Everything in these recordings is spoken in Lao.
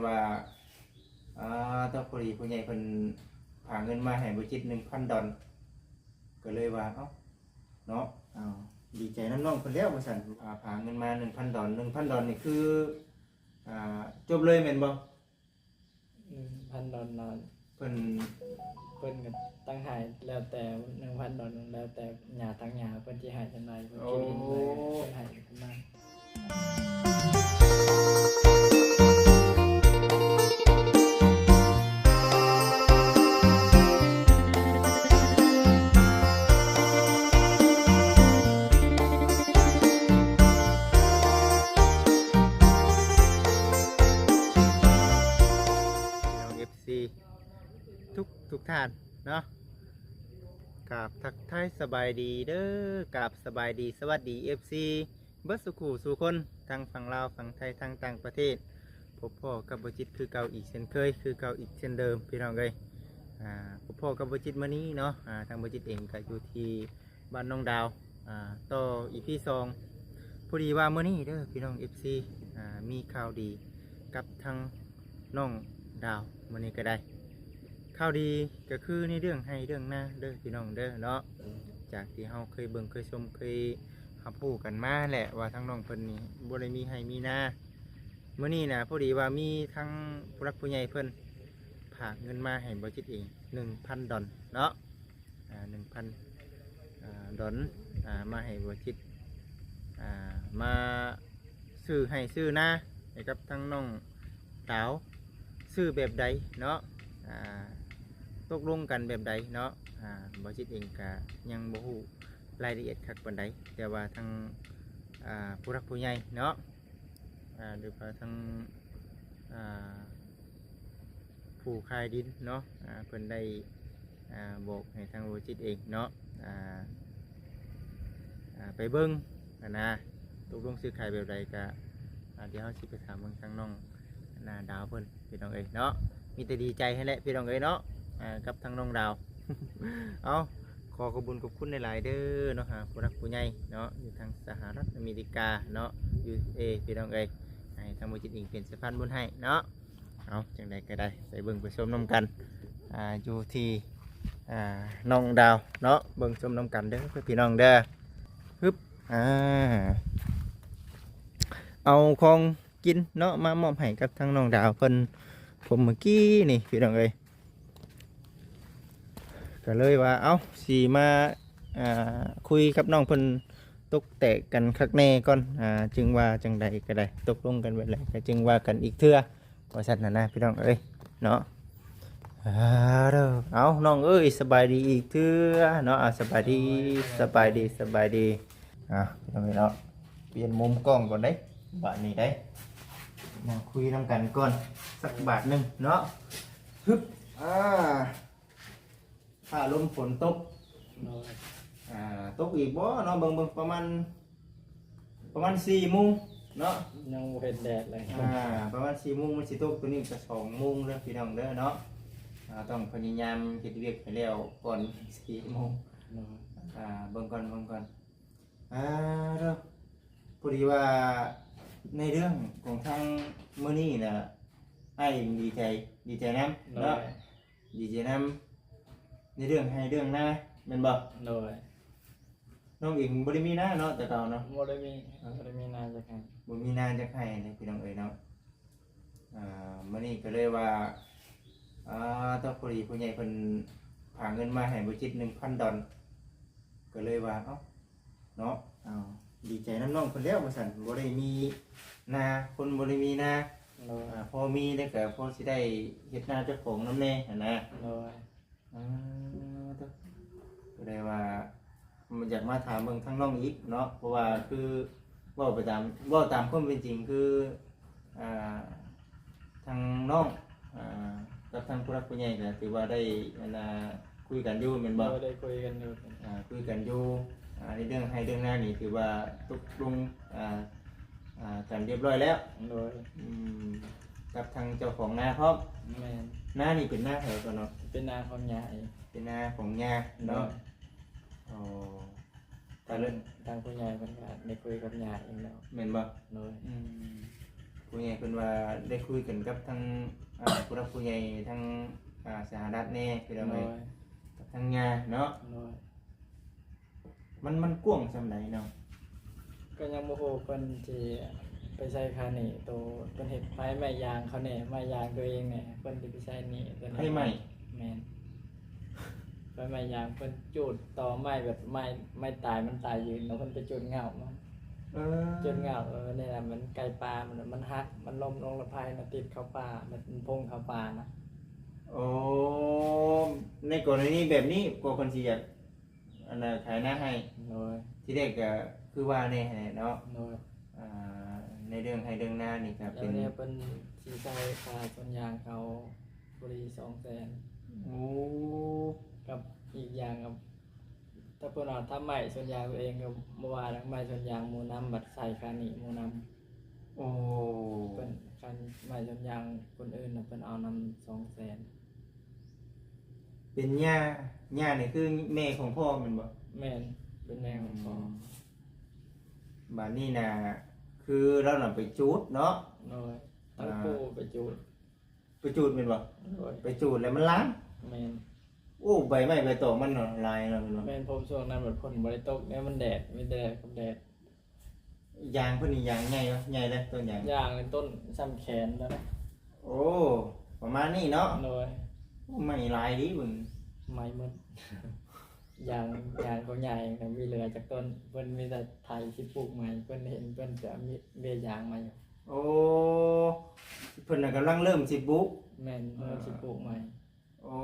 ວ່າ ອ່າ ຕອນພໍດີຜູ້ໃຫຍ່ເພິ່ນຝາກເງິນມາໃຫ້ບໍ່ຈິດ ໜຶ່ງພັນດອນ ກໍເລີຍວ່າ ເອົ້າ ເນາະ ເອົ້າ ດີໃຈນຳນ້ອງເພິ່ນແລ້ວວ່າຊັ້ນ. ອ່າ ຝາກເງິນມາ ໜຶ່ງພັນດອນ ໜຶ່ງພັນດອນນີ້ຄື ອ່າ ຈົບເລີຍແມ່ນບໍ່? ໜຶ່ງພັນດອນນະ ເພິ່ນ ເພິ່ນກໍຕັ້ງໃຫ້ ແລ້ວແຕ່ ໜຶ່ງພັນດອນ ແລ້ວແຕ່ຍາ ທາງຍາເພິ່ນຊິໃຫ້ສ່ຳໃດ ເພິ່ນ ໂອ້ ຄິດເຫັນເລີຍ ເພິ່ນໃຫ້ຂຶ້ນມາ. ພີ່ນ້ອງເອັຟຊີ ທຸກ ທຸກທ່ານເນາະ ກາບທັກທາຍສະບາຍດີເດີ້ ກາບສະບາຍດີ ສະຫວັດດີ ເອັຟຊີ ເບິດສູ່ຄູ່ສູ່ຄົນ ທັງຝັ່ງລາວ ຝັ່ງໄທ ທັງຕ່າງປະເທດ. ພົບພໍ້ກັບບໍ່ຈິດຄືເກົ່າອີກເຊັ່ນເຄີຍ ຄືເກົ່າອີກເຊັ່ນເດີມ ພີ່ນ້ອງເອີຍ. ອ່າ ພົບພໍ້ກັບບໍ່ຈິດມື້ນີ້ເນາະ ອ່າ ທາງບໍ່ຈິດເອງກໍຢູ່ທີ່ ບ້ານນ້ອງດາວ ອ່າ ຕໍ່ ອີພີ ສອງ. ພໍດີວ່າມື້ນີ້ເດີ້ ພີ່ນ້ອງເອັຟຊີ ອ່າ ມີຂ່າວດີກັບທາງນ້ອງດາວ ມື້ນີ້ກໍໄດ້. ຂ່າວດີກໍຄືໃນເລື່ອງໄຮ່ເລື່ອງນາເດີ້ ພີ່ນ້ອງເດີ້ເນາະ. ຈາກທີ່ເຮົາເຄີຍເບິ່ງເຄີຍຊົມ ເຄີຍຮັບຮູ້ກັນມາແຫຼະ ວ່າທາງນ້ອງເພິ່ນນີ້ບໍ່ໄດ້ມີໄຮ່ມີນາ. ມື້ນີ້ນະ ພໍດີວ່າມີທາງຜູ້ຫຼັກຜູ້ໃຫຍ່ເພິ່ນຝາກເງິນມາໃຫ້ບໍ່ຈິດເອງ ໜຶ່ງພັນດອນເນາະ. ອ່າ ໜຶ່ງພັນ ອ່າ ດອນ ອ່າ ມາໃຫ້ບໍ່ຈິດ ອ່າ ມາຊື້ໄຮ່ຊື້ນາໃຫ້ກັບທາງນ້ອງດາວ ຊື້ແບບໃດເນາະ ອ່າ ຕົກລົງກັນແບບໃດເນາະ. ອ່າ ບໍ່ຈິດເອງກະຍັງບໍ່ຮູ້ລາຍລະອຽດຄັກປານໃດ ແຕ່ວ່າທາງ ອ່າ ຜູ້ຫຼັກຜູ້ໃຫຍ່ເນາະ ອ່າ ຫຼືວ່າທາງ ອ່າ ຜູ້ຂາຍດິນເນາະ ອ່າ ເພິ່ນໄດ້ ອ່າ ບອກໃຫ້ທາງບໍ່ຈິດເອງເນາະ ອ່າ ອ່າ ໄປເບິ່ງຫັ້ນນະ ຕົກລົງຊື້ຂາຍແບບໃດກະ ອ່າ ດຽວເຮົາຊິໄປຖາມເບິ່ງທາງນ້ອງ ອ່າ ດາວເພິ່ນ ພີ່ນ້ອງເອີຍເນາະ. ມີແຕ່ດີໃຈຫັ້ນແຫຼະ ພີ່ນ້ອງເອີຍເນາະ ອ່າ ກັບທາງນ້ອງດາວ. ເອົ້າ ຂໍຂອບບຸນຂອບຄຸນຫຼາຍໆເດີ້ເນາະ ຫາຜູ້ຫຼັກຜູ້ໃຫຍ່ເນາະ ຢູ່ທາງສະຫະລັດອາເມລິກາເນາະ ຢູເອ ພີ່ນ້ອງເອີຍ ໃຫ້ທາງບໍ່ຈິດເອງເປັນສະພານບຸນໃຫ້ເນາະ. ເອົາ ຈັ່ງໃດກໍໄດ້ ໄປເບິ່ງໄປຊົມນຳກັນ ອ່າ ຢູ່ທີ່ ອ່າ ນ້ອງດາວເນາະ ເບິ່ງຊົມນຳກັນເດີ້ພີ່ນ້ອງເດີ້. ຮຶບ ອ່າ ເອົາຂອງ ກິນເນາະ ມາມອບໃຫ້ກັບທາງນ້ອງດາວເພິ່ນ ຜົມເມື່ອກີ້ນີ້ ພີ່ນ້ອງເອີຍ. ກໍເລີຍວ່າ ເອົ້າ ຊິມາ ອ່າ ຄຸຍກັບນ້ອງເພິ່ນ ຕົກແຕກກັນຄັກແນ່ກ່ອນ ອ່າ ຈຶ່ງວ່າຈັ່ງໃດກໍໄດ້ ຕົກລົງກັນແບບໃດກໍຈຶ່ງວ່າກັນອີກເທື່ອ ວ່າຊັ້ນນະ ພີ່ນ້ອງເອີຍເນາະ. ອ່າ ເດີ້ ເອົາ ນ້ອງເອີຍ ສະບາຍດີອີກເທື່ອເນາະ ອ່າ ສະບາຍດີ ສະບາຍດີ ສະບາຍດີ. ອ່າ ພີ່ນ້ອງເອີຍເນາະ ປ່ຽນມຸມກ້ອງກ່ອນເດ້ ບາດນີ້ເດ້ ນັ່ງຄຸຍນຳກັນກ່ອນ ສັກບາດໜຶ່ງເນາະ. ຮຶບ ອ່າ ຟ້າລົມຝົນຕົກ ໂດຍ ອ່າ ຕົກອີກບໍ່ເນາະ ເບິ່ງ ເບິ່ງ ປະມານ ປະມານສີ່ໂມງເນາະ ຍັງບໍ່ເຫັນແດດເລີຍ ອ່າ ປະມານສີ່ໂມງມັນຊິຕົກ ຕອນນີ້ກໍສອງໂມງແລ້ວ ພີ່ນ້ອງເດີເນາະ. ອ່າ ຕ້ອງພະຍາຍາມເຮັດວຽກໃຫ້ແລ້ວກ່ອນສີ່ໂມງ ໂດຍ ອ່າ ເບິ່ງກ່ອນ ເບິ່ງກ່ອນ. ອ່າ ເດີ ພໍດີວ່າໃນເລື່ອງຂອງທາງມື້ນີ້ນະ ອ້າຍເອງດີໃຈ ດີໃຈນຳເນາະ ໂດຍ ດີໃຈນຳໃນເລື່ອງໄຮ່ເລື່ອງນາແມ່ນບໍ່? ໂດຍ ນ້ອງເອງບໍ່ໄດ້ມີນາເນາະ ແຕ່ເກົ່າເນາະ ບໍ່ໄດ້ມີ ເອີ ບໍ່ໄດ້ມີນາຈັກໄຮ່ ບໍ່ມີນາຈັກໄຮ່ເລີຍ ພີ່ນ້ອງເອີຍເນາະ. ອ່າ ມື້ນີ້ກໍເລີຍວ່າ ອ່າ ຕອນພໍດີຜູ້ໃຫຍ່ເພິ່ນຝາກເງິນມາໃຫ້ບໍ່ຈິດ ໜຶ່ງພັນດອນ ກໍເລີຍວ່າ ເອົ້າ ເນາະ ເອົາ ດີໃຈນຳນ້ອງເພິ່ນແລ້ວວ່າຊັ້ນ ບໍ່ໄດ້ມີນາ ຄົນບໍ່ໄດ້ມີນາ ໂດຍ ອ່າ ພໍມີແລ້ວກໍພໍຊິໄດ້ເຮັດນາເຈົ້າຂອງນຳແດ່ຫັ້ນນະ ໂດຍ ອ່າ ກໍໄດ້ວ່າ ຢາກມາຖາມເບິ່ງທາງນ້ອງອີກເນາະ ເພາະວ່າຄືເວົ້າໄປຕາມ ເວົ້າຕາມຄວາມເປັນຈິງ ຄື ອ່າ ທາງນ້ອງ ອ່າ ກັບທາງຜູ້ຫຼັກຜູ້ໃຫຍ່ກໍຖືວ່າໄດ້ ອັນນ່າ ຄຸຍກັນຢູ່ແມ່ນບໍ່? ໂດຍ ໄດ້ຄຸຍກັນຢູ່ ອ່າ ຄຸຍກັນຢູ່ ອ່າ ໃນເລື່ອງໄຮ່ເລື່ອງນານີ້ຖືວ່າຕົກລົງ ອ່າ ອ່າ ກັນຮຽບຮ້ອຍແລ້ວ ໂດຍ ອືມ ກັບທາງເຈົ້າຂອງນາພ້ອມ ແມ່ນ ນານີ້ເປັນນາໃຜກ່ອນເນາະ? ເປັນນາຂອງຍ່າເອງ ເປັນນາຂອງຍ່າເນາະ ໂດຍ ອໍ ທາງ ທາງຜູ້ໃຫຍ່ເພິ່ນກໍໄດ້ຄຸຍກັບຍ່າເອງແລ້ວ ແມ່ນບໍ່? ໂດຍ ອືມ ຜູ້ໃຫຍ່ເພິ່ນວ່າໄດ້ຄຸຍກັນກັບທາງ ອ່າ ຜູ້ຫຼັກຜູ້ໃຫຍ່ທາງ ອ່າ ສະຫະລັດແດ່ ພີ່ນ້ອງເອີຍ ໂດຍ ກັບທາງຍ່າເນາະ ໂດຍ ມັນ ມັນກວ້າງສ່ຳໃດເນາະ? ກໍຍັງບໍ່ຮູ້ເພິ່ນຊິໄປໃຊ້ຄ່າໜີ້ໂຕ ເພິ່ນເຮັດໄຟໄມ້ຢາງເຂົາແດ່ ໄມ້ຢາງຕົວເອງແດ່ ເພິ່ນຊິໄປໃຊ້ໜີ້ຕົວນັ້ນ ໄຟໄມ້ ແມ່ນ ໄຟໄມ້ຢາງ ເພິ່ນຈູດຕໍໄມ້ແບບໄມ້ ໄມ້ຕາຍມັນຕາຍຢືນເນາະ ເພິ່ນໄປຈູດເຫງົ້າມາ ເອີ ຈູດເຫງົ້າ ເອີ ນີ້ລະມັນໄກ່ປ່າ ມັນ ມັນຫັກ ມັນລົ້ມລົງລະໄພມາຕິດເຂົ້າປ່າ ມັນ ມັນພົງເຂົ້າປ່ານະ ໂອ້ ໃນກໍລະນີແບບນີ້ ກວ່າເພິ່ນຊິຢາກ ອັນນ່າ ໄຖນາໃຫ້ ໂດຍ ທີແລກກໍຄືວ່າແນ່ຫັ້ນແຫຼະເນາະ ໂດຍ ອ່າ ໃນເລື່ອງໄຮ່ເລື່ອງນານີ້ກໍເປັນ ແລ້ວເພິ່ນຊິໃຊ້ຄ່າສວນຢາງເຂົາພໍດີສອງແສນ ໂອ້ ກັບອີກຢ່າງກໍ ຖ້າເພິ່ນວ່າທຳໄມ້ສວນຢາງຕົວເອງກໍບໍ່ວ່າດອກ ໄມ້ສວນຢາງໝູ່ນຳ ບັດໃຊ້ຄ່າໜີ້ໝູ່ນຳ ໂອ້ ເພິ່ນ ຄັນໄມ້ສວນຢາງຄົນອື່ນນະ ເພິ່ນເອົານຳສອງແສນ ເປັນຍ່າ ຍ່ານີ້ຄືແມ່ຂອງພໍ່ແມ່ນບໍ່? ແມ່ນ ເປັນແມ່ຂອງພໍ່ ອືມ ບາດນີ້ນະ ຄືລາວນະໄປຈູດເນາະ ໂດຍ ຕັ້ງ ອ່າ ປູ່ໄປຈູດ ໄປຈູດແມ່ນບໍ່? ໂດຍ ໄປຈູດແລ້ວມັນລາມ ແມ່ນ ໂອ້ ໃບໄມ້ໃບຕອງມັນເນາະ ຫຼາຍເນາະ ແມ່ນບໍ່? ແມ່ນ ເພາະຊ່ວງນັ້ນມັນຝົນບໍ່ໄດ້ຕົກເດ້ ມັນແດດ ມີແຕ່ແດດກັບແດດ ຢາງເພິ່ນນີ້ຢາງໃຫຍ່ບໍ່? ໃຫຍ່ເດ້ຕົ້ນຢາງ ຢາງນີ້ຕົ້ນສ່ຳແຂນແລ້ວນະ ໂອ້ ປະມານນີ້ເນາະ ໂດຍ ໂອ້ ໄມ້ຫຼາຍເດ້ເບິ່ງ ໄມ້ໝົດ ຢາງ ຢາງກໍໃຫຍ່ ມີເຫຼືອຈັກຕົ້ນ ເພິ່ນມີແຕ່ໄຖຊິປູກໃໝ່ ເພິ່ນເຫັນເພິ່ນຈະມີເບ້ຍຢາງໃໝ່ຢູ່ ໂອ້ ເພິ່ນນະກຳລັງເລີ່ມຊິປູກ ແມ່ນ ເລີ່ມຊິປູກໃໝ່ ໂອ້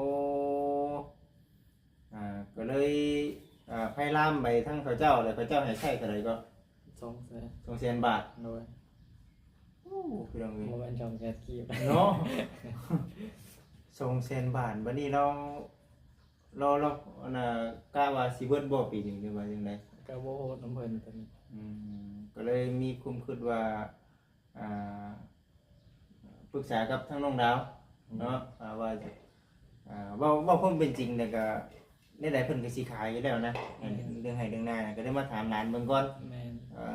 ອ່າ ກໍເລີຍ ອ່າ ໄພລາມໄປທາງເຂົາເຈົ້າ ແລ້ວເຂົາເຈົ້າໃຫ້ໃຊ້ເທົ່າໃດກໍ? ສອງແສນ ສອງແສນບາດ ໂດຍ ໂອ້ ພີ່ນ້ອງເອີຍ ບໍ່ແມ່ນສອງແສນກີບເນາະ ສອງແສນບາດ ບັດນີ້ລາວ ລາວ ລາວ ອັນນ່າ ກະວ່າຊິເບິດບໍ່ປີນີ້ ຫຼືວ່າຈັ່ງໃດ? ກໍບໍ່ຮູ້ນຳເພິ່ນຕົວນີ້ ອືມ ກໍເລີຍມີຄວາມຄິດວ່າ ອ່າ ປຶກສາກັບທາງນ້ອງດາວເນາະ ອືມ ອ່າ ວ່າ ອ່າ ເວົ້າ ເວົ້າຄວາມເປັນຈິງແລ້ວກໍ ແນວໃດເພິ່ນກໍຊິຂາຍຢູ່ແລ້ວນະ ແມ່ນ ເລື່ອງໄຮ່ເລື່ອງນາ ກໍໄດ້ມາຖາມຫຼານເບິ່ງກ່ອນ ແມ່ນ ເອີ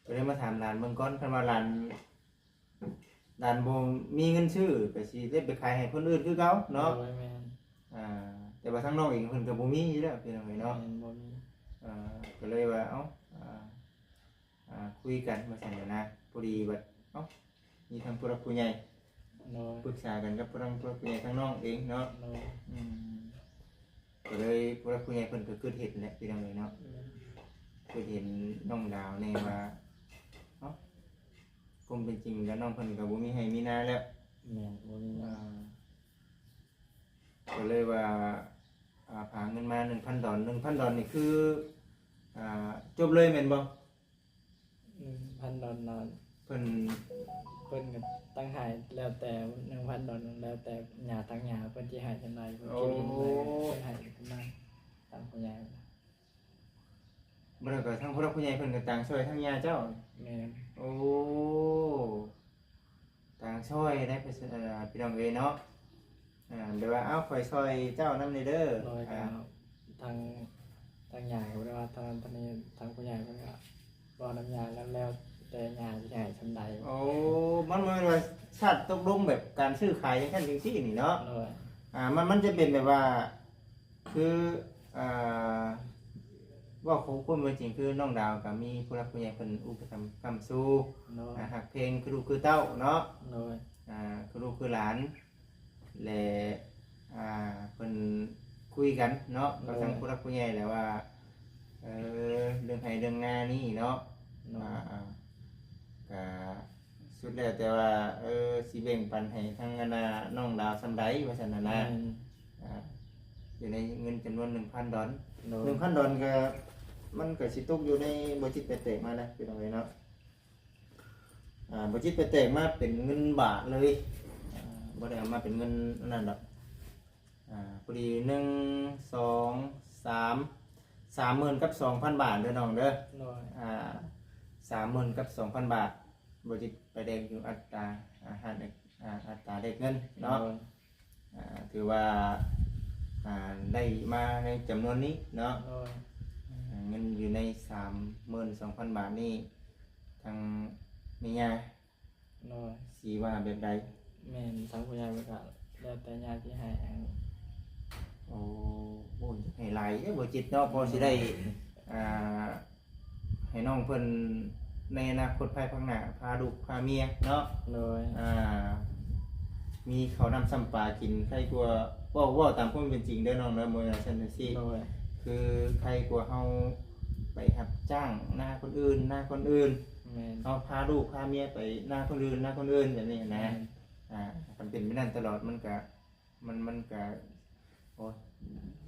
ກໍໄດ້ມາຖາມຫຼານເບິ່ງກ່ອນ ຄັນວ່າຫຼານ ຫຼານບໍ່ມີເງິນຊື້ ກໍຊິໄດ້ໄປຂາຍໃຫ້ຄົນອື່ນຄືເກົ່າເນາະ ໂດຍ ແມ່ນ ອ່າ ແຕ່ວ່າທາງນ້ອງເອງເພິ່ນກໍບໍ່ມີຢູ່ແລ້ວ ພີ່ນ້ອງເອີຍເນາະ ແມ່ນ ບໍ່ມີ ອ່າ ກໍເລີຍວ່າ ເອົ້າ ອ່າ ອ່າ ຄຸຍກັນວ່າຊັ້ນນະ ພໍດີບັດ ເອົ້າ ມີທັງຜູ້ຫຼັກຜູ້ໃຫຍ່ ໂດຍ ປຶກສາກັນກັບຜູ້ຫຼັກຜູ້ໃຫຍ່ທາງນ້ອງເອງເນາະ ໂດຍ ອືມ ກໍເລີຍຜູ້ຫຼັກຜູ້ໃຫຍ່ເພິ່ນກໍຄິດເຫັນແຫຼະ ພີ່ນ້ອງເອີຍເນາະ ແມ່ນ ຄິດເຫັນນ້ອງດາວແດ່ວ່າ ເອົ້າ ຄວາມເປັນຈິງແລ້ວນ້ອງເພິ່ນກໍບໍ່ມີໄຮ່ມີນາແລ້ວ ແມ່ນ ບໍ່ມີ ອ່າ ກໍເລີຍວ່າ ອ່າ ພາເງິນມາໜຶ່ງພັນດອນ ໜຶ່ງພັນດອນນີ້ຄື ອ່າ ຈົບເລີຍແມ່ນບໍ່? ໜຶ່ງພັນດອນນັ້ນ ເພິ່ນ ເພິ່ນກໍຕັ້ງໃຫ້ແລ້ວແຕ່ ໜຶ່ງພັນດອນ ແລ້ວແຕ່ຍາ ທາງຍາເພິ່ນຊິໃຫ້ສ່ຳໃດ ເພິ່ນ ໂອ້ ຄິດເຫັນສ່ຳໃດ ເພິ່ນໃຫ້ສ່ຳນັ້ນ ທາງຜູ້ໃຫຍ່ ບໍ່ແລ້ວກໍທາງຜູ້ຫຼັກຜູ້ໃຫຍ່ເພິ່ນກໍຕ່າງຊ່ອຍທາງຍາເຈົ້າ ແມ່ນ ໂອ້ ຕ່າງຊ່ອຍໄດ້ ເອີ ພີ່ນ້ອງເອີຍເນາະ ອ່າ ແບບວ່າ ເອົາ ຂ້ອຍຊ່ອຍເຈົ້ານຳແດ່ເດີ ໂດຍ ອ່າ ທາງ ທາງຍາກໍບໍ່ໄດ້ວ່າ ທາງ ທາງນີ້ ທາງຜູ້ໃຫຍ່ເພິ່ນກໍເວົ້ານຳຍາແລ້ວ ແລ້ວແຕ່ຍາຊິໃຫ້ສ່ຳໃດ ໂອ້ ມັນບໍ່ແມ່ນວ່າຊາດຕົກລົງແບບການຊື້ຂາຍຈັ່ງຊັ້ນຈັ່ງຊີ້ນີ້ເນາະ ໂດຍ ອ່າ ມັນ ມັນຈະເປັນແບບວ່າ ຄື ອ່າ ເວົ້າຂອງຄວາມເປັນຈິງ ຄືນ້ອງດາວກໍມີຜູ້ຫຼັກຜູ້ໃຫຍ່ເພິ່ນອຸປະຖຳຄ້ຳຊູ ໂດຍ ອ່າ ຮັກແພງຄືລູກຄືເຕົ້າເນາະ ໂດຍ ອ່າ ຄືລູກຄືຫຼານ ແລະ ອ່າ ເພິ່ນຄຸຍກັນເນາະ ໂດຍ ກັບທາງຜູ້ຫຼັກຜູ້ໃຫຍ່ແຫຼະວ່າ ເອີ ເລື່ອງໄຮ່ເລື່ອງນານີ້ເນາະ ໂດຍ ອ່າ ອ່າ ກະ ສຸດແລ້ວແຕ່ວ່າ ເອີ ຊິແບ່ງປັນໃຫ້ທາງອັນນ່ານ້ອງດາວສ່ຳໃດວ່າຊັ້ນນະ ແມ່ນ ອ່າ ຢູ່ໃນເງິນຈຳນວນໜຶ່ງພັນດອນ ໂດຍ ໜຶ່ງພັນດອນກໍ ມັນກໍຊິຕົກຢູ່ໃນ ບໍ່ຈິດໄປແຕກມານະ ພີ່ນ້ອງເອີຍເນາະ ອ່າ ບໍ່ຈິດໄປແຕກມາເປັນເງິນບາດເລີຍ ອ່າ ບໍ່ໄດ້ເອົາມາເປັນເງິນອັນນັ້ນດອກ ອ່າ ພໍດີ ໜຶ່ງ ສອງ ສາມ ສາມໝື່ນກັບສອງພັນບາດເດີນ້ອງເດີ ໂດຍ ອ່າ ສາມໝື່ນກັບສອງພັນບາດ ບໍ່ຈິດໄປແລກຢູ່ອັດຕາ ອ່າ ຮ້ານ ອ່າ ອັດຕາແລກເງິນເນາະ ໂດຍ ອ່າ ຖືວ່າ ອ່າ ໄດ້ມາໃນຈຳນວນນີ້ເນາະ ໂດຍ ອ່າ ເງິນຢູ່ໃນສາມໝື່ນສອງພັນບາດນີ້ ທາງ ແມ່ຍ່າ ໂດຍ ຊິວ່າແບບໃດ? ແມ່ນ ທາງຜູ້ໃຫຍ່ເພິ່ນກໍແລ້ວແຕ່ຍາດຊິໃຫ້. ໂອ້ ໂອ້ຍ ໃຫ້ຫຼາຍເດ້ບໍ່ຈິດເນາະ ພໍຊິໄດ້ ອ່າ ໃຫ້ນ້ອງເພິ່ນໃນອະນາຄົດພາຍພາກໜ້າ ພາລູກພາເມຍເນາະ ໂດຍ ອ່າ ມີເຂົ້ານ້ຳຊ້ຳປາກິນ ໃຄກວ່າ ເວົ້າ ເວົ້າຕາມຄວາມເປັນຈິງເດີນ້ອງເດີ ບໍ່ວ່າຊັ້ນຈັ່ງຊີ້ ໂດຍ ຄືໃຄກວ່າເຮົາໄປຮັບຈ້າງນາຄົນອື່ນ ນາຄົນອື່ນ ແມ່ນ ເຮົາພາລູກພາເມຍໄປນາຄົນອື່ນ ນາຄົນອື່ນ ແບບນີ້ນະ ແມ່ນ ອ່າ ຄັນເປັນແບບນັ້ນຕະຫຼອດ ມັນກະ ມັນ ມັນກະ ໂອ້ຍ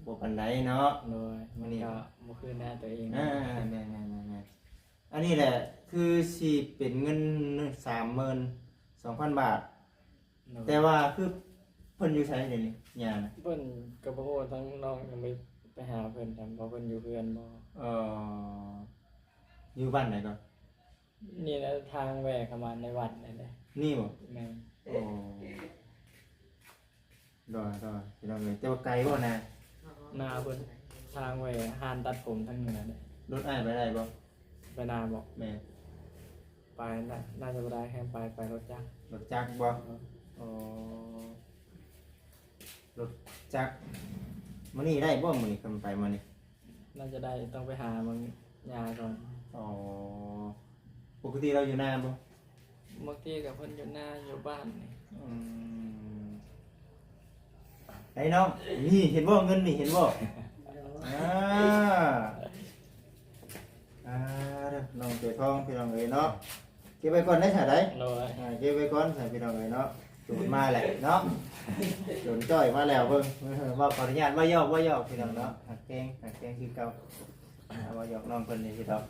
ບໍ່ປານໃດເນາະ ໂດຍ ມັນກະບໍ່ຄືນາຕົວເອງ ອ່າ ແມ່ນໆໆໆ ອັນນີ້ແຫຼະ ຄືຊິເປັນເງິນສາມໝື່ນສອງພັນບາດ ໂດຍ ແຕ່ວ່າຄືເພິ່ນຢູ່ໃສດຽວນີ້ ຍ່ານະ? ເພິ່ນກໍບໍ່ຮູ້ ທາງນ້ອງຍັງໄປ ໄປຫາເພິ່ນ ວ່າເພິ່ນຢູ່ເຮືອນບໍ່ ເອີ ຢູ່ບ້ານໃດກໍ? ນີ້ແຫຼະ ທາງແວ່ເຂົ້າມາໃນວັດນີ້ແຫຼະ ນີ້ບໍ່? ແມ່ນ ໂອ້ ໂດຍໆ ພີ່ນ້ອງເອີຍ ແຕ່ວ່າໄກບໍ່ນາ? ນາເພິ່ນ ທາງແວ່ຮ້ານຕັດຜົມທາງນີ້ນະເດ້ ລົດອ້າຍໄປໄດ້ບໍ່? ໄປນາບໍ່? ແມ່ນ ໄປ ໜ້າ ໜ້າຈະບໍ່ໄດ້ ແຮ່ງໄປ ໄປລົດຈັກ ລົດຈັກບໍ່? ເອີ ໂອ້ ລົດຈັກ ມື້ນີ້ໄດ້ບໍ່? ມື້ນີ້ຄັນໄປມື້ນີ້ ໜ້າຈະໄດ້ ຕ້ອງໄປຫາເບິ່ງຍາກ່ອນ ອໍ ປົກກະຕິລາວຢູ່ນາບໍ່? ບາງທີກໍເພິ່ນຢູ່ນາ ຢູ່ບ້ານນີ້ ອືມ ໄດ້ນ້ອງ ນີ້ເຫັນບໍ່ ເງິນນີ້ເຫັນບໍ່? ອ່າ ອ່າ ເດີ ນ້ອງເສືອທອງ ພີ່ນ້ອງເອີຍເນາະ ເກັບໄວ້ກ່ອນໄດ້ຊະໄດ ໂດຍ ອ່າ ເກັບໄວ້ກ່ອນຊະ ພີ່ນ້ອງເອີຍເນາະ ໂຈນມາແຫຼະເນາະ ໂຈນຈ້ອຍມາແລ້ວເບິ່ງ ເວົ້າ ຂໍອະນຸຍາດ ເວົ້າຫຍອກ ເວົ້າຫຍອກ ພີ່ນ້ອງເນາະ ຮັກແພງ ຮັກແພງຄືເກົ່າ ອ່າ ເວົ້າຫຍອກນ້ອງເພິ່ນນີ້ຊິດອກ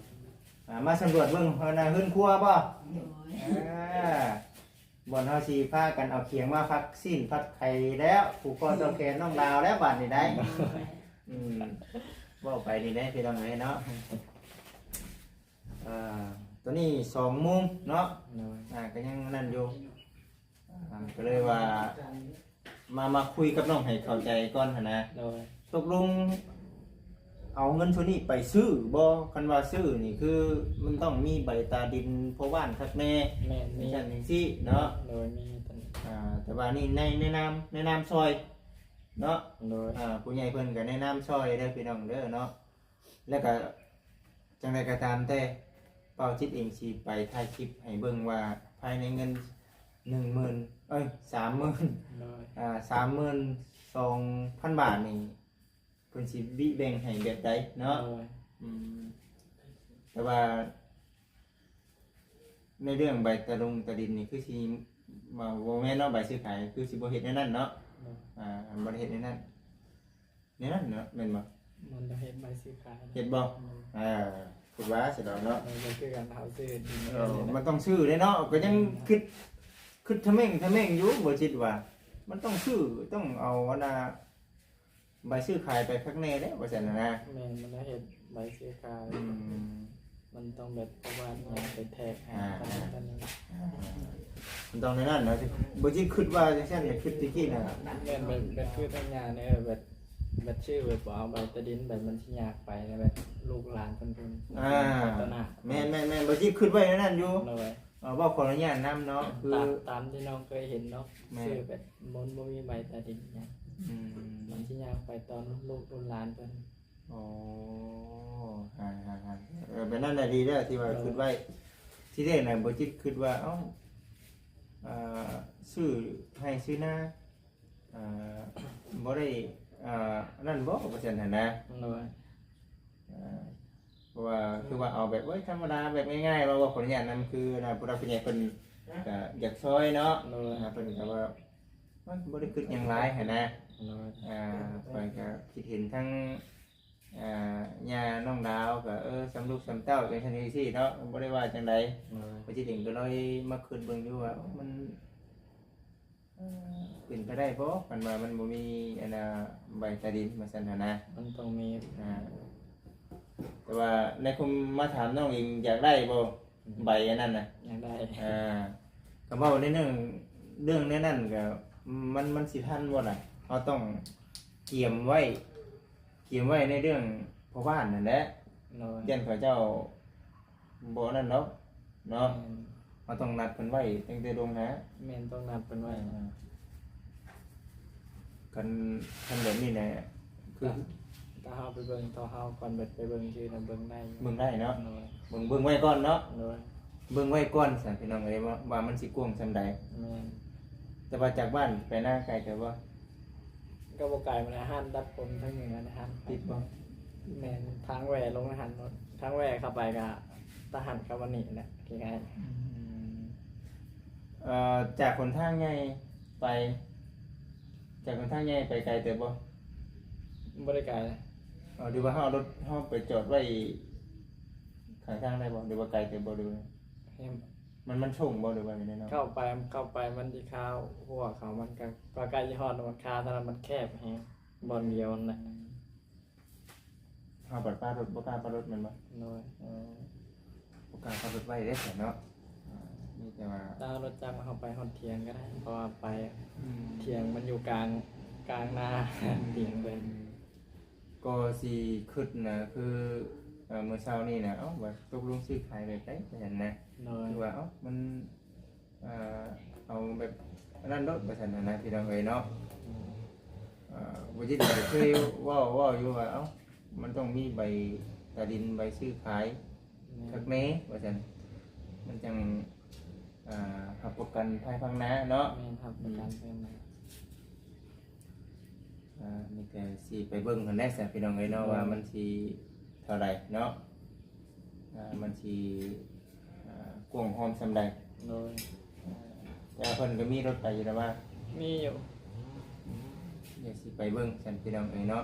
ອ່າ ມາສຳຫຼວດເບິ່ງເຮືອນນາເຮືອນຄົວບໍ່? ໂດຍ ອ່າ ບ່ອນເຮົາຊິພາກັນເອົາຂຽງມາພັດຊີ້ນພັດໄຂ່ແລ້ວ ຜູກຄໍຕໍ່ແຂນນ້ອງດາວແລ້ວບາດນີ້ໄດ໋ ອືມ ເວົ້າໄປນີ້ໄດ໋ ພີ່ນ້ອງເອີຍເນາະ ອ່າ ຕອນນີ້ສອງໂມງເນາະ ໂດຍ ອ່າ ກໍຍັງນັ້ນຢູ່ ອ່າ ກໍເລີຍວ່າ ມາ ມາຄຸຍກັບນ້ອງໃຫ້ເຂົ້າໃຈກ່ອນຫັ້ນນະ ໂດຍ ຕົກລົງເອົາເງິນໂຊນີ້ໄປຊື້ບໍ່? ຄັນວ່າຊື້ນີ້ຄືມັນຕ້ອງມີໃບຕາດິນພໍ່ບ້ານຄັກແນ່ ແມ່ນ ມີ ຈັ່ງຊັ້ນຈັ່ງຊີ້ເນາະ ໂດຍ ມີ ອ່າ ແຕ່ວ່ານີ້ໃນ ໃນນາມ ໃນນາມຊ່ອຍເນາະ ໂດຍ ອ່າ ຜູ້ໃຫຍ່ເພິ່ນກໍແນະນຳຊ່ອຍເດີພີ່ນ້ອງເດີເນາະ ແລ້ວກໍ ຈັ່ງໃດກໍຕາມແຕ່ ບ່າວຈິດເອງຊິໄປຖ່າຍຄລິບໃຫ້ເບິ່ງວ່າ ພາຍໃນເງິນໜຶ່ງໝື່ນ ເອີຍ ສາມໝື່ນ ໂດຍ ອ່າ ສາມໝື່ນສອງພັນບາດນີ້ ເພິ່ນຊິວິແບ່ງໃຫ້ແບບໃດເນາະ ໂດຍ ອືມ ແຕ່ວ່າ ໃນເລື່ອງໃບຕາດົງຕາດິນນີ້ ຄືຊິ ບໍ່ ບໍ່ແມ່ນເນາະ ໃບຊື້ຂາຍ ຄືຊິບໍ່ເຮັດແນວນັ້ນເນາະ ໂດຍ ອ່າ ບໍ່ໄດ້ເຮັດແນວນັ້ນ ແນວນັ້ນເນາະ ແມ່ນບໍ່? ມັນຕ້ອງເຮັດໃບຊື້ຂາຍ ເຮັດບໍ່? ອືມ ເອີ ຄິດວ່າຊັ້ນດອກເນາະ ເອີ ມັນຄືກັນເຮົາຊື້ດິນ ເອີ ມັນຕ້ອງຊື້ເດ້ເນາະ ກໍຍັງ ອືມ ຄິດ ຄິດທະແມ່ງທະແມ່ງຢູ່ ບໍ່ຈິດວ່າ ມັນຕ້ອງຊື້ ຕ້ອງເອົາອັນນ່າ ໃບຊື້ຂາຍໄປຄັກແນ່ເດ້ ວ່າຊັ້ນນະ ແມ່ນ ມັນຕ້ອງເຮັດໃບຊື້ຂາຍ ອືມ ມັນຕ້ອງແບບປະມານຫຍັງໄປແທກໃຫ້ ອ່າ ຕາມນັ້ນ ອ່າ ມັນຕ້ອງແນວນັ້ນເນາະ ບໍ່ຈິດຄິດວ່າຈັ່ງຊັ້ນ ຄິດແຕ່ກີ້ນະ ແມ່ນ ແບບ ແບບຄືທາງຍານີ້ ແບບ ແບບຊື້ ແບບບໍ່ເອົາໃບຕາດິນ ແບບມັນຊິຍາກໄປນະ ແບບລູກຫຼານເພິ່ນ ເພິ່ນ ອ່າ ພັດທະນາ ແມ່ນໆໆ ບໍ່ຈິດຄິດໄວ້ແນວນັ້ນຢູ່ ໂດຍ ເອີ ເວົ້າຂໍອະນຸຍາດນຳເນາະ ຄື ຕາມ ຕາມທີ່ນ້ອງເຄີຍເຫັນເນາະ ແມ່ນ ຊື້ແບບມັນບໍ່ມີໃບຕາດິນຫຍັງ ອືມ ມັນຊິຍາກໄປຕອນລຸກລຸນຫຼານເພິ່ນ ອໍ ຮະ ຮະ ຮະ ເອີ ແບບນັ້ນນະດີແລ້ວທີ່ວ່າ ໂດຍ ຄິດໄວ້ ທີແລກນະ ບໍ່ຈິດຄິດວ່າ ເອົ້າ ເອີ ຊື້ໄຮ່ຊື້ນາ ເອີ ບໍ່ໄດ້ ເອີ ອັນນັ້ນບໍ່ ວ່າຊັ້ນຫັ້ນນະ ໂດຍ ເອີ ເພາະວ່າຄືວ່າເອົາແບບ ໂອ້ຍ ທຳມະດາ ແບບງ່າຍໆ ເວົ້າ ເວົ້າຂໍອະນຸຍາດນຳ ຄືອັນນ່າ ຜູ້ຫຼັກຜູ້ໃຫຍ່ເພິ່ນກໍຢາກຊ່ອຍເນາະ ໂດຍ ອ່າ ເພິ່ນກໍວ່າ ໂອ້ຍ ບໍ່ໄດ້ຄິດຫຍັງຫຼາຍຫັ້ນນະ ໂດຍ ອ່າ ຂ້ອຍກໍຄິດເຫັນທັງ ອ່າ ຍ່ານ້ອງດາວກໍ ເອີ ສ່ຳລູກສ່ຳເຕົ້າ ຈັ່ງຊັ້ນຈັ່ງຊີ້ເນາະ ບໍ່ໄດ້ວ່າຈັ່ງໃດ ໂດຍ ຂ້ອຍຊິເປັນກໍເລີຍມາຄິດເບິ່ງຢູ່ວ່າ ໂອ້ ມັນ ເປັນໄປໄດ້ບໍ່ ຄັນວ່າມັນບໍ່ມີອັນນ່າ ໃບຕາດິນວ່າຊັ້ນຫັ້ນນະ ມັນຕ້ອງມີ ອ່າ ແຕ່ວ່າໃນຄວາມມາຖາມນ້ອງເອງ ຢາກໄດ້ບໍ່ ອືມ ໃບອັນນັ້ນນະ ຢາກໄດ້ ອ່າ ກໍເວົ້າໃນເລື່ອງ ເລື່ອງໃນນັ້ນກໍ ມັນ ມັນຊິທັນບໍ່ລະ ເຮົາຕ້ອງກຽມໄວ້ ກຽມໄວ້ໃນເລື່ອງພໍ່ບ້ານຫັ້ນແຫຼະ ໂດຍ ຢ້ານເຂົາເຈົ້າບໍ່ນັ້ນດອກເນາະ ແມ່ນ ເຮົາຕ້ອງນັດເພິ່ນໄວ້ຕັ້ງແຕ່ລ່ວງໜ້າ. ແມ່ນ ຕ້ອງນັດເພິ່ນໄວ້. ເອີ ຄັນ ຄັນແບບນີ້ແຫຼະ ຄື ຖ້າ ຖ້າເຮົາໄປເບິ່ງ ຖ້າເຮົາກ່ອນເບິດໄປເບິ່ງຊື່ນະ ເບິ່ງໄດ້ຢູ່ ເບິ່ງໄດ້ເນາະ. ໂດຍ ເບິ່ງ ເບິ່ງໄວ້ກ່ອນເນາະ. ໂດຍ ເບິ່ງໄວ້ກ່ອນຊັ້ນ ພີ່ນ້ອງເອີຍ ວ່າ ວ່າມັນຊິກວ້າງສ່ຳໃດ. ແມ່ນ ແຕ່ວ່າຈາກບ້ານໄປນາໄກເຕີບບໍ່? ກໍບໍ່ໄກປານໃດ ຮ້ານຕັດຜົມທາງເໜືອນະ ຮ້ານ ຕິດບໍ່? ແມ່ນ ທາງແຫວ່ລົງຫັ້ນໂລດ ທາງແຫວ່ເຂົ້າໄປກໍຕາຫັ້ນກັບອັນນີ້ແຫຼະ ໃກ້ໆ. ອືມ ເອີ ຈາກຫົນທາງໃຫຍ່ໄປ ຈາກຫົນທາງໃຫຍ່ໄປໄກເຕີບບໍ່? ບໍ່ໄດ້ໄກ. ເອີ ຫຼືວ່າເຮົາເອົາລົດເຮົາໄປຈອດໄວ້ຂ້າງທາງໄດ້ບໍ່ ຫຼືວ່າໄກເຕີບບໍ່ ຫຼືວ່າ ແຮມ ມັນ ມັນໂຊ່ງບໍ່ ຫຼືວ່າແນວໃດເນາະ? ເຂົ້າໄປ ເຂົ້າໄປມັນຊິຄາວຫົວເຂົາ ມັນກໍ ກໍໃກ້ຊິຮອດ ມັນຄາເທົ່ານັ້ນ ມັນແຄບແຮງ ບ່ອນດຽວນັ້ນແຫຼະ. ເຮົາບັດປາລົດ ບໍ່ກ້າປາລົດແມ່ນບໍ່? ໂດຍ ເອີ ບໍ່ກ້າປາລົດໄວ້ເດ້ຊັ້ນເນາະ. ເອີ ມີແຕ່ວ່າ ຖ້າເອົາລົດຈັກມາ ເຮົາໄປຮອດຖຽງກໍໄດ້ ເພາະວ່າໄປ ອືມ ຖຽງມັນຢູ່ກາງ ກາງນາ ອືມ ຖຽງເພິ່ນ. ກໍຊິຄິດນະ ຄື ເອີ ມື້ເຊົ້ານີ້ນະ ເອົ້າ ວ່າຕົກລົງຊື້ຂາຍແບບໃດວ່າຊັ້ນນະ. ໂດຍ ຄືວ່າ ເອົ້າ ມັນ ເອີ ເອົາແບບອັນນັ້ນໂລດວ່າຊັ້ນນະ ພີ່ນ້ອງເອີຍເນາະ. ອືມ ເອີ ບໍ່ຈິດກໍເຄີຍເວົ້າ ເວົ້າຢູ່ວ່າ ເອົ້າ ມັນຕ້ອງມີໃບຕາດິນ ໃບຊື້ຂາຍ ແມ່ນ ຄັກແນ່ວ່າຊັ້ນ ມັນຈັ່ງ ເອີ ຮັບປະກັນພາຍພາກໜ້າເນາະ. ແມ່ນ ຮັບປະກັນພາຍພາກໜ້າ. ອືມ ອ່າ ມີແຕ່ຊິໄປເບິ່ງຫັ້ນແຫຼະຊັ້ນ ພີ່ນ້ອງເອີຍເນາະ ແມ່ນ ວ່າມັນຊິເທົ່າໃດເນາະ ອ່າ ມັນຊິ ອ່າ ກວ້າງຮອມສ່ຳໃດ. ໂດຍ ອ່າ ແຕ່ວ່າເພິ່ນກໍມີລົດໄປຢູ່ແລ້ວວ່າ ມີຢູ່. ອືມ ດຽວຊິໄປເບິ່ງຊັ້ນ ພີ່ນ້ອງເອີຍເນາະ.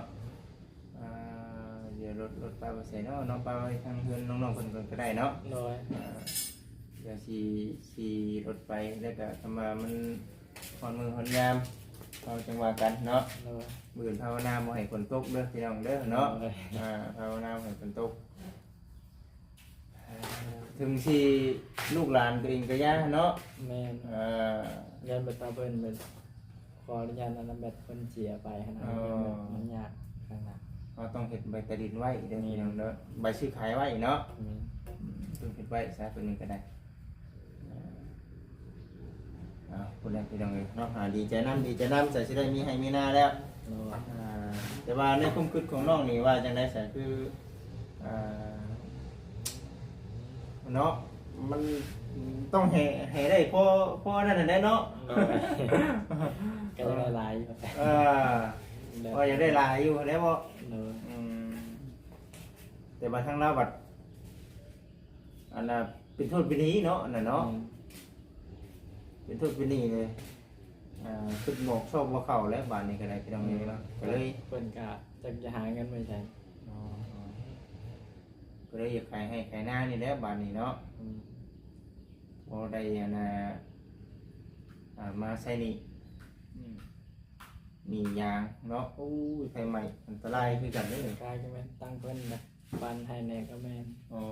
ອ່າ ດຽວລົດ ລົດປະໄວ້ໃສເນາະ ນ້ອງປະໄວ້ທາງເຮືອນນ້ອງໆເພິ່ນກ່ອນກໍໄດ້ເນາະ. ໂດຍ ອ່າ ດຽວຊິ ຂີ່ລົດໄປ ແລ້ວກໍຄັນວ່າມັນຮອດມື້ຮອດຍາມ ເຮົາຈັ່ງວ່າກັນເນາະ. ໂດຍ ມື້ອື່ນພາວະນາບໍ່ໃຫ້ຝົນຕົກເດີພີ່ນ້ອງເດີເນາະ. ໂດຍ ອ່າ ພາວະນາບໍ່ໃຫ້ຝົນຕົກ ເຖິງຊິລູກຫຼານຕົວເອງກໍຢ່າເນາະ. ແມ່ນ ອ່າ ຢ້ານແບບຕາເພິ່ນແບບ ຂໍອະນຸຍາດນັ້ນນະ ແບບເພິ່ນເສຍໄປຫັ້ນນະ. ອໍ ມັນ ມັນຍາກຂ້າງໜ້າ ເຮົາຕ້ອງເຮັດໃບຕາດິນໄວ້ເດີ ແມ່ນ ພີ່ນ້ອງເດີ ໃບຊື້ຂາຍໄວ້ເນາະ. ແມ່ນ ອືມ ຕ້ອງເຮັດໄວ້ຊະ ຕົວນີ້ກໍໄດ້. ເອົາ ພຸ້ນແຫຼະ ພີ່ນ້ອງເອີຍເນາະ. ອ່າ ດີໃຈນຳ ດີໃຈນຳ ໃສ່ຊິໄດ້ມີໄຮ່ມີນາແລ້ວ. ໂດຍ ອ່າ ແຕ່ວ່າໃນຄວາມຄິດຂອງນ້ອງນີ້ວ່າຈັ່ງໃດຊະ ຄື ອ່າ ເນາະ ມັນຕ້ອງໃຫ້ ໃຫ້ໄດ້ພໍ ພໍນັ້ນຫັ້ນແຫຼະເນາະ. ໂດຍ ກໍຢາກໄດ້ຫຼາຍຢູ່ ເອີ ແບບ ກໍຢາກໄດ້ຫຼາຍຢູ່ແຫຼະເນາະ. ໂດຍ ອືມ ແຕ່ວ່າທາງລາວບັດ ອັນນ່າ ເປັນໂທດເປັນໜີ້ເນາະ ອັນນັ້ນເນາະ. ອືມ ເປັນໂທດເປັນໜີ້ເລີຍ ອ່າ ຄິດໝອກຊອກບໍ່ເຂົ້າແລ້ວ ບາດນີ້ກໍໄດ້ ພີ່ນ້ອງເອີຍເນາະ. ອືມ ກໍເລີຍ ເພິ່ນກໍຈັກຈະຫາເງິນໄປໃສ. ອໍ ກໍເລີຍຢາກຂາຍໄຮ່ຂາຍນານີ້ແຫຼະບາດນີ້ເນາະ. ອືມ ພໍໄດ້ອັນນ່າ ອ່າ ມາໃຊ້ໜີ້. ອືມ ໜີ້ຢາງເນາະ. ໂອ້ຍ ໄຟໄໝ້ອັນຕະລາຍຄືກັນເດ້. ກາຍກໍແມ່ນ ຕັ້ງເພິ່ນນະ ປັ່ນໃຫ້ແດ່ກໍແມ່ນ. ອໍ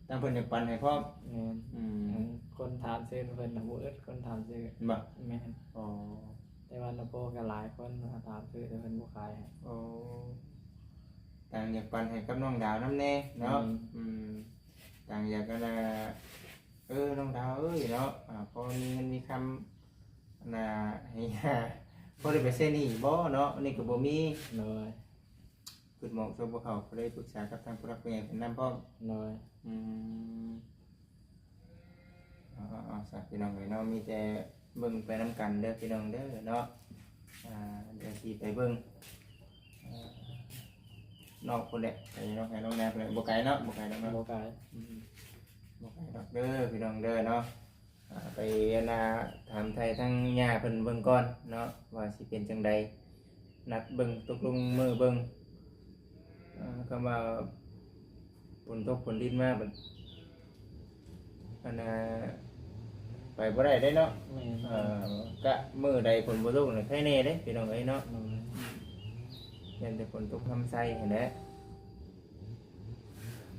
ຕັ້ງເພິ່ນຢາກປັ່ນໃຫ້ພ້ອມ. ແມ່ນ ອືມ ຄົນຖາມຊື້ນຳເພິ່ນນະ ບໍ່ອຶດຄົນຖາມຊື້. ບໍ່? ແມ່ນ. ອໍ ແຕ່ວ່ານະໂປກໍຫຼາຍຄົນມາຖາມຊື້ ແຕ່ເພິ່ນບໍ່ຂາຍໃຫ້. ໂອ້ ຕ່າງຢາກປັ່ນໃຫ້ກັບນ້ອງດາວນຳແດ່ເນາະ. ອືມ ອືມ ຕ່າງຢາກອັນນ່າ ເອີ ນ້ອງດາວເອີຍເນາະ ອ່າ ພໍມີເງິນມີຄຳ ອັນນ່າ ໃຫ້ ພໍໄດ້ໄປໃຊ້ໜີ້ບໍ່ເນາະ ອັນນີ້ກໍບໍ່ມີ. ໂດຍ ຄິດໝອກຊົບບໍ່ເຂົ້າ ກໍໄດ້ປຶກສາກັບທາງຜູ້ຫຼັກຜູ້ໃຫຍ່ເພິ່ນນຳພ້ອມ. ໂດຍ ອືມ ເອົາ ເອົາ ເອົາ ຊັ້ນ ພີ່ນ້ອງເອີຍເນາະ ມີແຕ່ເບິ່ງໄປນຳກັນເດີ ພີ່ນ້ອງເດີເນາະ. ອ່າ ດຽວຊິໄປເບິ່ງ ອ່າ ນອກພຸ້ນແຫຼະ ໄປນອກໄຮ່ນອກນາພຸ້ນແຫຼະ. ບໍ່ໄກເນາະ ບໍ່ໄກດອກເນາະ. ບໍ່ໄກ ບໍ່ໄກດອກເດີ ພີ່ນ້ອງເດີເນາະ. ອ່າ ໄປອັນນ່າ ຖາມໄຖ່ທາງຍ່າເພິ່ນເບິ່ງກ່ອນເນາະ ວ່າຊິເປັນຈັ່ງໃດ ນັດເບິ່ງ ຕົກລົງມື້ເບິ່ງ. ອ່າ ຄຳວ່າຝົນຕົກຝົນດິນມາບັດ ອັນນ່າ ໄປບໍ່ໄດ້ເດ້ເນາະ. ແມ່ນ ເອີ ກະມື້ໃດຝົນບໍ່ຕົກນີ້ໄຄແນ່ເດ້ ພີ່ນ້ອງເອີຍເນາະ. ແມ່ນ ຢ້ານແຕ່ຝົນຕົກທຳໃສ່ຫັ້ນແຫຼະ.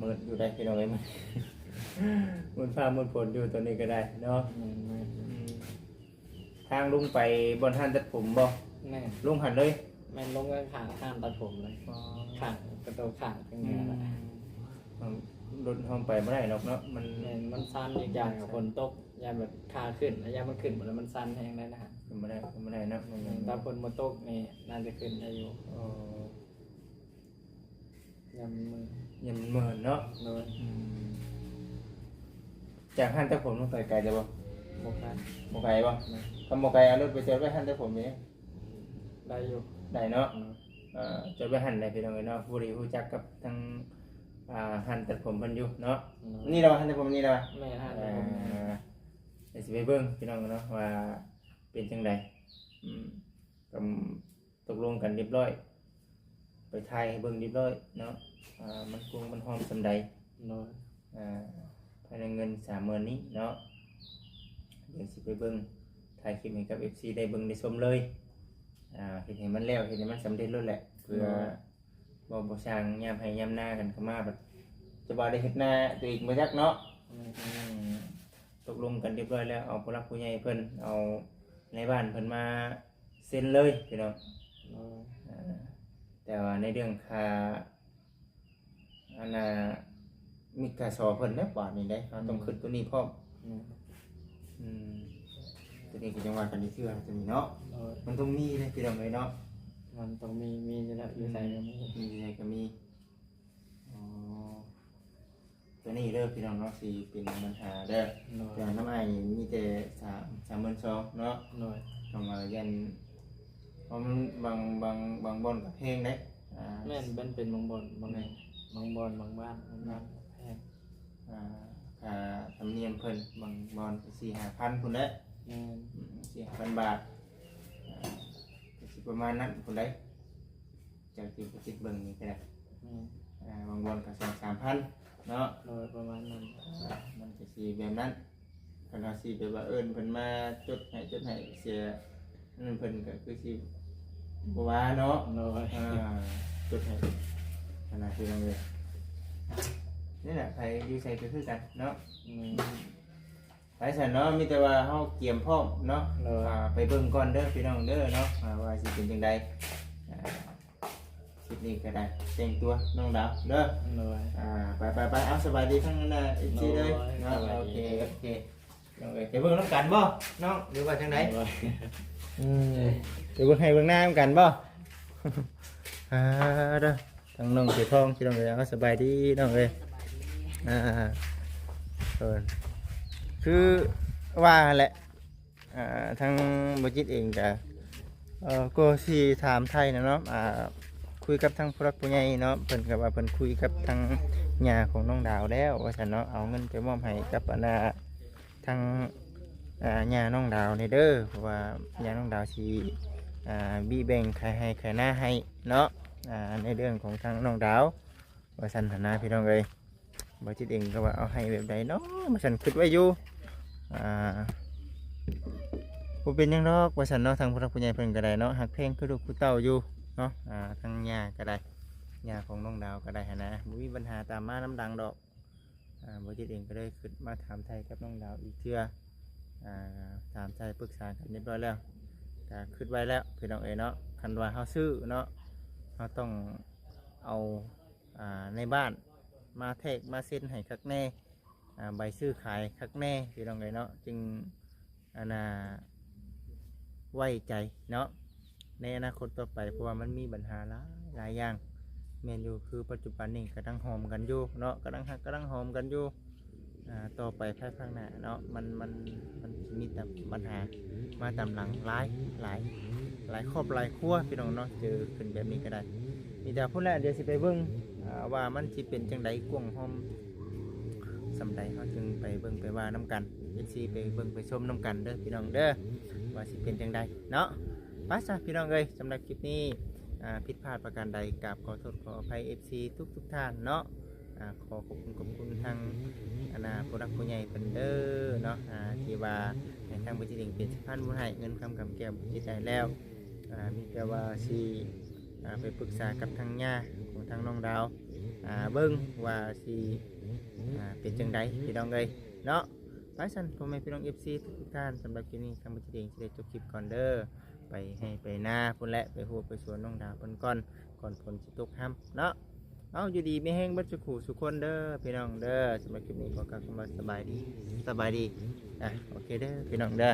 ມືດຢູ່ໃດ໋ພີ່ນ້ອງເອີຍ ມືດຟ້າມືດຝົນຢູ່ຕອນນີ້ກໍໄດ້ເນາະ. ແມ່ນໆ ອືມ ທາງລົງໄປບ່ອນຮ້ານຕັດຜົມບໍ່? ແມ່ນ ລົງຫັ້ນເລີຍ. ແມ່ນ ລົງຂ້າງຮ້ານຕັດຜົມເລີຍ. ອໍ ຂ້າງປະຕູຂ້າງທາງເໜືອນະ. ອືມ ລົດເຮົາໄປບໍ່ໄດ້ດອກເນາະ ມັນ ແມ່ນ ມັນຊັນ ອີກຢ່າງກໍຝົນຕົກ ຢ້ານແບບຂາຂຶ້ນ ແລ້ວຢ້ານມັນຂຶ້ນໝົດ ແລ້ວມັນຊັນແຮງໄດ້ນະ ຂຶ້ນບໍ່ໄດ້ ຂຶ້ນບໍ່ໄດ້ເນາະ ມັນ ແມ່ນ ຖ້າຝົນບໍ່ຕົກນີ້ໜ້າຈະຂຶ້ນໄດ້ຢູ່ ເອີ ຢ້ານມັນເມື່ອຍ ຢ້ານມັນເມື່ອຍເນາະ ໂດຍ ອືມ ຈາກຮ້ານຕັດຜົມລົງໄປໄກແຕ່ບໍ່? ບໍ່ໄກ ບໍ່ໄກບໍ່? ແມ່ນ ຄັນບໍ່ໄກ ເອົາລົດໄປຈອດໄວ້ຮ້ານຕັດຜົມນີ້ ໄດ້ຢູ່ ໄດ້ເນາະ ອືມ ເອີ ຈອດໄວ້ຫັ້ນແຫຼະ ພີ່ນ້ອງເອີຍເນາະ ຜູ້ທີ່ຮູ້ຈັກກັບທາງ ອ່າ ຮ້ານຕັດຜົມເພິ່ນຢູ່ເນາະ ອືມ ນີ້ລະວ່າ ຮ້ານຕັດຜົມນີ້ລະວ່າ ແມ່ນ ຮ້ານຕັດຜົມ ອ່າ ດຽວຊິໄປເບິ່ງ ພີ່ນ້ອງເນາະ ວ່າເປັນຈັ່ງໃດ ອືມ ກໍຕົກລົງກັນຮຽບຮ້ອຍ ໄປຖ່າຍໃຫ້ເບິ່ງຮຽບຮ້ອຍເນາະ ອ່າ ມັນກົງມັນຫອມສ່ຳໃດ ໂດຍ ອ່າ ພາຍໃນເງິນສາມໝື່ນນີ້ເນາະ ດຽວຊິໄປເບິ່ງ ຖ່າຍຄລິບໃຫ້ກັບເອັຟຊີໄດ້ເບິ່ງໄດ້ຊົມເລີຍ ອ່າ ເຮັດໃຫ້ມັນແລ້ວ ເຮັດໃຫ້ມັນສຳເລັດໂລດແຫຼະ ເພື່ອ ໂດຍ ບໍ່ ບໍ່ຊ່າງຍາມໄຮ່ຍາມນາກັນເຂົ້າມາ ບັດຈະວ່າໄດ້ເຮັດນາຕົວເອງບໍ່ຈັກເນາະ ອືມ ອືມ ຕົກລົງກັນຮຽບຮ້ອຍແລ້ວ ເອົາຜູ້ຫຼັກຜູ້ໃຫຍ່ເພິ່ນ ເອົານາຍບ້ານເພິ່ນມາເຊັນເລີຍ ພີ່ນ້ອງ ໂດຍ ອ່າ ແຕ່ວ່າໃນເລື່ອງຄ່າ ອັນນ່າ ມີກະຊໍເພິ່ນແຫຼະ ບາດນີ້ເດ້ ເຮົາຕ້ອງ ອືມ ຄຶດຕົວນີ້ພ້ອມ ອືມ ອືມ ຕົວນີ້ກໍຍັງວ່າກັນອີກເທື່ອ ຕົວນີ້ເນາະ ໂດຍ ມັນຕ້ອງມີເດ້ ພີ່ນ້ອງເອີຍເນາະ ມັນຕ້ອງມີ ມີຢູ່ແລ້ວ ຢູ່ໃສກໍມີ ອືມ ມີຢູ່ໃສກໍມີ ອໍ ຕົວນີ້ເດີພີ່ນ້ອງເນາະ ຊິເປັນບັນຫາເດີ ໂດຍ ແຕ່ນຳອ້າຍນີ້ມີແຕ່ສາມ ສາມໝື່ນສອງເນາະ ໂດຍ ຄຳວ່າຢ້ານ ເພາະມັນບາງ ບາງ ບາງບ່ອນກໍແພງເດ້ ອ່າ ແມ່ນ ມັນເປັນບາງບ່ອນ ບາງ ແມ່ນ ບາງບ່ອນ ບາງບ້ານ ບາງບ້ານ ແມ່ນ ແພງ ອ່າ ຄ່າທຳນຽມເພິ່ນ ບາງບ່ອນກໍສີ່ຫ້າພັນພຸ້ນແຫຼະ ແມ່ນ ອືມ ສີ່ຫ້າພັນບາດ ອ່າ ກໍຊິປະມານນັ້ນພຸ້ນເດ້ ຈາກທີ່ບໍ່ຈິດເບິ່ງນີ້ກໍໄດ້ ແມ່ນ ອ່າ ບາງບ່ອນກໍສອງສາມພັນເນາະ ໂດຍ ປະມານນັ້ນ ອ່າ ມັນກໍຊິແບບນັ້ນ ຄັນເຮົາຊິແບບວ່າເອີ້ນເພິ່ນມາຈົດໃຫ້ ຈົດໃຫ້ເສຍນັ້ນ ເພິ່ນກໍຄືຊິບໍ່ວ່າເນາະ ໂດຍ ອ່າ ຈົດໃຫ້ ອັນນັ້ນຄືກັນເລີຍ ນີ້ແຫຼະ ໃຜຢູ່ໃສກໍຄືກັນເນາະ ແມ່ນ ໄປຊັ້ນເນາະ ມີແຕ່ວ່າເຮົາກຽມພ້ອມເນາະ ໂດຍ ອ່າ ໄປເບິ່ງກ່ອນເດີພີ່ນ້ອງເດີເນາະ ອ່າ ວ່າຊິເປັນຈັ່ງໃດ ອ່າ ຄລິບນີ້ກໍໄດ້ແຕ່ງຕົວນ້ອງດາວເດີ ໂດຍ ອ່າ ໄປໆໆ ເອົາ ສະບາຍດີທັງນັ້ນນະ ເອັຟຊີເດີ ໂດຍ ເນາະ ສະບາຍດີ ໂອເຄ ໂອເຄ ນ້ອງເອີຍ ໄປເບິ່ງນຳກັນບໍ່ນ້ອງ ຫຼືວ່າຈັ່ງໃດ ໂດຍ ອືມ ໄປເບິ່ງໄຮ່ເບິ່ງນານຳກັນບໍ່ ອ່າ ເດີ ທາງນ້ອງເສຍທອງ ພີ່ນ້ອງເອີຍ ເອົາ ສະບາຍດີນ້ອງເອີຍ ສະບາຍດີ ອ່າ ເອີ ຄືວ່າຫັ້ນແຫຼະ ອ່າ ທາງບໍ່ຈິດເອງກະ ເອີ ກໍຊິຖາມໄຖ່ນະເນາະ ອ່າ ຄຸຍກັບທາງຜູ້ຫຼັກຜູ້ໃຫຍ່ເນາະ ເພິ່ນກໍວ່າເພິ່ນຄຸຍກັບທາງຍ່າຂອງນ້ອງດາວແລ້ວວ່າຊັ້ນເນາະ ເອົາເງິນໄປມອບໃຫ້ກັບ ອັນນ່າ ທາງ ອ່າ ຍ່ານ້ອງດາວນີ້ເດີ ເພາະວ່າຍ່ານ້ອງດາວຊິ ອ່າ ບີແບ່ງຂາຍໄຮ່ຂາຍນາໃຫ້ເນາະ ອ່າ ໃນເລື່ອງຂອງທາງນ້ອງດາວ ວ່າຊັ້ນຫັ້ນນະ ພີ່ນ້ອງເອີຍ ບໍ່ຈິດເອງກໍວ່າເອົາໃຫ້ແບບໃດເນາະ ວ່າຊັ້ນ ຄິດໄວ້ຢູ່ ອ່າ ບໍ່ເປັນຫຍັງດອກ ວ່າຊັ້ນເນາະ ທາງຜູ້ຫຼັກຜູ້ໃຫຍ່ເພິ່ນກໍໄດ້ເນາະ ຮັກແພງຄືລູກຄືເຕົ້າຢູ່ເນາະ ອ່າ ທາງຍ່າກໍໄດ້ ຍ່າຂອງນ້ອງດາວກໍໄດ້ຫັ້ນນະ ບໍ່ມີບັນຫາຕາມມານຳຫຼັງດອກ ອ່າ ບໍ່ຈິດເອງກໍເລີຍຄິດມາຖາມໄຖ່ກັບນ້ອງດາວອີກເທື່ອ ອ່າ ຖາມໄຖ່ປຶກສາກັນຮຽບຮ້ອຍແລ້ວ ກໍຄິດໄວ້ແລ້ວ ພີ່ນ້ອງເອີຍເນາະ ຄັນວ່າເຮົາຊື້ເນາະ ເຮົາຕ້ອງເອົາ ອ່າ ໃນບ້ານມາແທກມາເຊັນໃຫ້ຄັກແນ່ ອ່າ ໃບຊື້ຂາຍຄັກແນ່ ພີ່ນ້ອງເອີຍເນາະ ຈຶ່ງ ອັນນ່າ ໄວ້ໃຈເນາະ ໃນອະນາຄົດຕໍ່ໄປ ເພາະວ່າມັນມີບັນຫາຫຼາຍ ຫຼາຍຢ່າງ ແມ່ນຢູ່ ຄືປັດຈຸບັນນີ້ກຳລັງຫອມກັນຢູ່ເນາະ ກຳລັງຮັກກຳລັງຫອມກັນຢູ່ ອ່າ ຕໍ່ໄປພາຍພາກໜ້າເນາະ ມັນ ມັນ ມັນຊິມີແຕ່ບັນຫາມາຕາມຫຼັງຫຼາຍ ຫຼາຍ ຫຼາຍຄອບຫຼາຍຄົວ ພີ່ນ້ອງເນາະ ເຈີຂຶ້ນແບບນີ້ກໍໄດ້ ມີແຕ່ພຸ້ນແຫຼະ ດຽວຊິໄປເບິ່ງ ອ່າ ວ່າມັນຊິເປັນຈັ່ງໃດ ກວ້າງຫອມສ່ຳໃດ ເຮົາຈຶ່ງໄປເບິ່ງໄປວ່ານຳກັນ ເອັຟຊີ ໄປເບິ່ງໄປຊົມນຳກັນເດີ ພີ່ນ້ອງເດີ ວ່າຊິເປັນຈັ່ງໃດເນາະ ໄປຊະ ພີ່ນ້ອງເອີຍ ສຳລັບຄລິບນີ້ ອ່າ ຜິດພາດປະການໃດ ກາບຂໍໂທດຂໍອະໄພ ເອັຟຊີ ທຸກໆທ່ານເນາະ ອ່າ ຂໍຂອບຄຸນ ຂອບຄຸນທາງ ອັນນ່າ ຜູ້ຫຼັກຜູ້ໃຫຍ່ເພິ່ນເດີເນາະ ອ່າ ທີ່ວ່າໃຫ້ທາງບໍ່ຈິດເອງເປັນສະພານບຸນໃຫ້ ເງິນຄຳກຳແກ້ວບໍ່ຈິດໄດ້ແລ້ວ ອ່າ ມີແຕ່ວ່າຊິ ອ່າ ໄປປຶກສາກັບທາງຍ່າຂອງທາງນ້ອງດາວ ອ່າ ເບິ່ງວ່າຊິ ອ່າ ເປັນຈັ່ງໃດ ພີ່ນ້ອງເອີຍເນາະ ໄປຊັ້ນ ພໍ່ແມ່ພີ່ນ້ອງ ເອັຟຊີ ທຸກໆທ່ານ ສຳລັບຄລິບນີ້ ທາງບໍ່ຈິດເອງຊິໄດ້ຈົບຄລິບກ່ອນເດີ ໄປໄຮ່ໄປນາພຸ້ນແຫຼະ ໄປຮົ້ວໄປສວນນ້ອງດາວເພິ່ນກ່ອນ ກ່ອນຝົນຊິຕົກຮຳເນາະ ເອົາ ຢູ່ດີມີແຮງເບິດສູ່ຜູ້ສູ່ຄົນເດີພີ່ນ້ອງເດີ. ສຳລັບຄລິບນີ້ຂໍກ່າວຄຳວ່າສະບາຍດີ ສະບາຍດີ. ອ່ະ ໂອເຄເດີພີ່ນ້ອງເດີ.